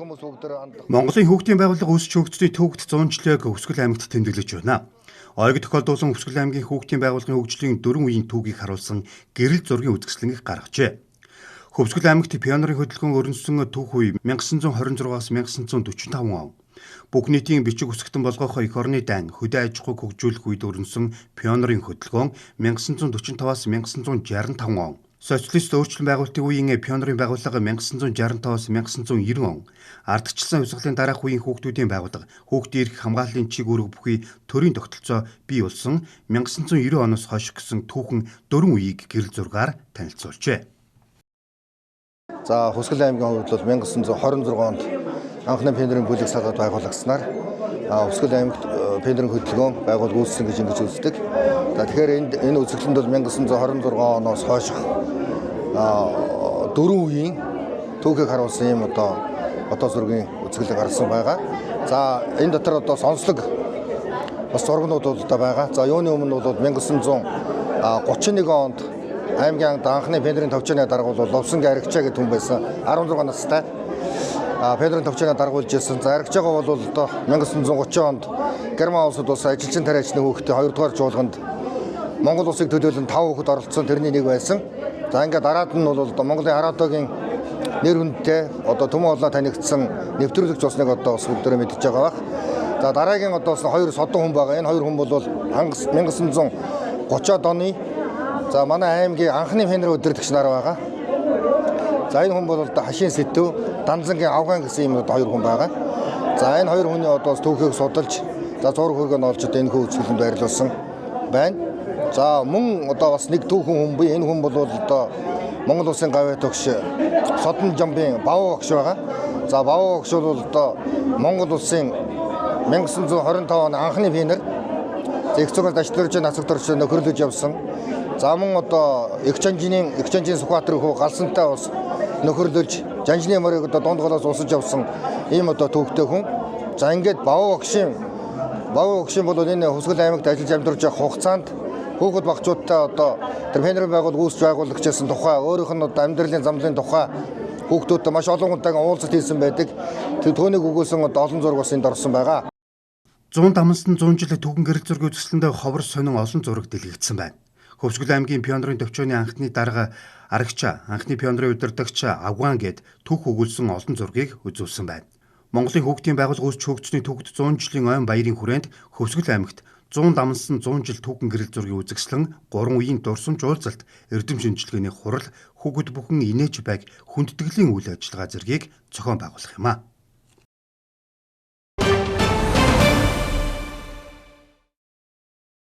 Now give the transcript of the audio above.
Хүмүүс бүгд хандах. Монголын хүүхдийн байгууллага үүсч хөгжсөний төвөгт 100 жилийг Хөвсгөл аймагт тэмдэглэж байна. Ойг тохиолдуулсан Хөвсгөл аймгийн хүүхдийн байгууллагын хөгжлийн дөрвөн үеийн түүхийг харуулсан гэрэл зургийн үзэсгэлэнгийг гаргажээ. Хөвсгөл аймагт пионерын хөдөлгөөн өрнөсөн түүх үе 1926-аас 1945 он. Бүх нийтийн бичиг үсгтэн болгох эх орны дайн хөдөө аж ахуйг хөгжүүлэх үед өрнөсөн пионерын хөдөлгөөн 1945-аас 1965 он. Социалист өөрчлөлт байгуулалтын үеийн пионерын байгууллага 1965-аас 1990 он. Ардчилсан хувьсгалын дараах үеийн хүүхдүүдийн байгууллага хүүхдийн эрх хамгааллын чиг үүрэг бүхий төрийн тогтолцоо бий болсон 1990 оноос хойш гэсэн түүхэн дөрвөн үеийг гэрэл зургаар танилцуулжээ. За, Хөвсгөл аймгийн хувьд бол 1926 онд анхны пионерын бүлэг салгаад байгуулагснаар Хөвсгөл аймагт пионерын хөдөлгөөн байгууллага үүссэн гэж ингэж үздэг. За, тэгэхээр энд энэ үзэсгэлэнд бол 1926 оноос хойших дөрвөн үеийн түүхийг харуулсан ийм одоо зургийн үзэсгэлэн гарсан байгаа. За, энэ дотор одоо сонслог бас зургнууд бол одоо байгаа. За, юуны өмнө бол 1931 онд аймгийн анхны пионерын товчооны дарга бол Ловсонгийн Аригчаа гэдэг хүн байсан. 16 настай. Пионерын товчооны даргуулж ирсэн. За, Аригчаагаа бол одоо 1930 онд Герман улсад бас ажилчин тариачны хүүхдийн 2 дугаар чуулганд Монгол улсыг төлөөлөн 5 хүүхэд оролцсон, тэрний нэг байсан. За, ингээд дараад нь бол одоо Монголын Аратогийн нэр хүндтэй одоо түмэн олноо танигдсан нэвтрүүлэгч болсныг одоо бас бүгдээрээ мэдж байгаа бах. За, дараагийн одоо бас хоёр содон хүн байгаа. Энэ хоёр хүн бол 1930-ад оны за манай аймгийн анхны пионер удирдагч нар байгаа. За, энэ хүн бол одоо Хашийн Сэтв, Данзангийн Авган гэсэн ийм одоо хоёр хүн байгаа. За, энэ хоёр хүний одоо бас түүхийг судалж, за зураг хөргөө олж одоо энэ хүү үзэсгэлэнд байрлуулсан байна. За, мөн одоо бас нэг түүхэн хүн бий. Энэ хүн бол одоо Монгол улсын гавьяа төгш Содон Жамбын Бав багш байгаа. За, Бав багш бол одоо Монгол улсын 1925 оны анхны пионер. Их цугаас ажилтнарч нацагдарч нөхөрлөж явсан. За, мөн одоо Их Чанжины Сүхбаатар хүү галсантай бас нөхөрлөж Жанжны морийг одоо дунд голоос усаж явсан ийм одоо түүхтэй хүн. За, ингээд Бав багшийн бол энэ Хөвсгөл аймагт ажиллаж амьдарч явах хугацаанд хүүхэд багчуудтай одоо тэр пионерын байгууллага үүсч байгуулагчсан тухай, өөрийнх нь одоо амьдралын замлын тухай хүүхдүүдтэй маш олон удаагийн уулзалт хийсэн байдаг. Тэр түүнийг өгөөсөн одоо олон зураг бас энд орсон байгаа. 100 дамнасан 100 жил түүхэн гэрэл зургийн үзэсгэлэндээ ховор сонин олон зураг дэлгэгдсэн байна. Хөвсгөл аймгийн пионерын төвчөөний анхны дарга Арагчаа, анхны пионерын удирдагч Авган гээд түүх өгүүлсэн олон зургийг үзүүлсэн байна. Монголын хүүхдийн байгууллага үүсч хөгжсөний түүхэд 100 жилийн ойн баярын хүрээнд Хөвсгөл аймагт 100 дамнасан 100 жил түүхэн гэрэл зургийн үзэсгэлэн, 3 үеийн дурсамж уулзалт, эрдэм шинжилгээний хурал, хүүхэд бүхэн инээж байг хүндэтгэлийн үйл ажиллагаа зэргийг зохион байгуулах юм а.